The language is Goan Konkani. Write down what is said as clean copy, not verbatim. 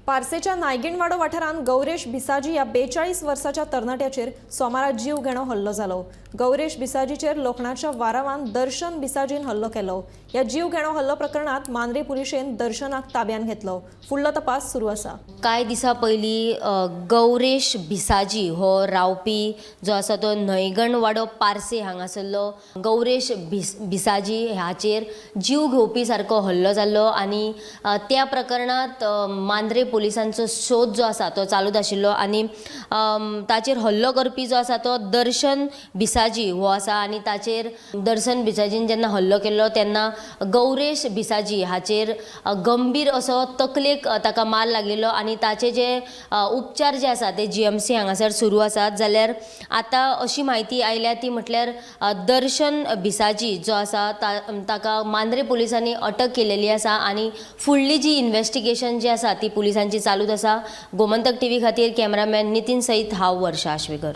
पार्सेच्या नायगिणवाडो वाठारांत गौरेश भिसाजी ह्या 42 वर्साच्या तरणाट्याचेर सोमारा जीव घेणो हल्लो जालो. गौरेश भिसाजीचेर लोखणाच्या वारावान दर्शन भिसाजीन हल्लो केलो. ह्या जीव घेणो हल्लो प्रकरणात मांद्रे पुलिशेन दर्शनाक ताब्यात घेतलो. फुडलो तपास सुरू आसा. कांय दिसां पयलीं गौरेश भिसाजी हो रावपी जो आसा तो न्हयगणवाडो पार्से हांगासरलो गौरेश भिसाजी हाचेर जीव घेवपी सारको हल्लो जाल्लो आनी त्या प्रकरणांत मांद्रे पुलिसांचो शोध जो आसा तो चालूच आशिल्लो आनी ताचेर हल्लो करपी जो आसा तो दर्शन भिसाजी हो आसा आनी ताचेर दर्शन भिसाजीन जेन्ना हल्लो केल्लो तेन्ना गौरेश भिसाजी हाचेर गंभीर असो तकलेक ताका मार लागिल्लो आनी ताचे जे उपचार जे आसा ते GMC हांगासर सुरू आसात. जाल्यार आतां अशी म्हायती आयल्या ती म्हटल्यार दर्शन भिसाजी जो आसा ताका मांद्रे पुलिसांनी अटक केलेली आसा आनी फुडली जी इन्वेस्टिगेशन जी आसा ती पुलिसांची चालूच आसा. गोमंतक टीव्ही खातीर कॅमेरामॅन नितीन सयत हांव वर्षा आश्वेकर.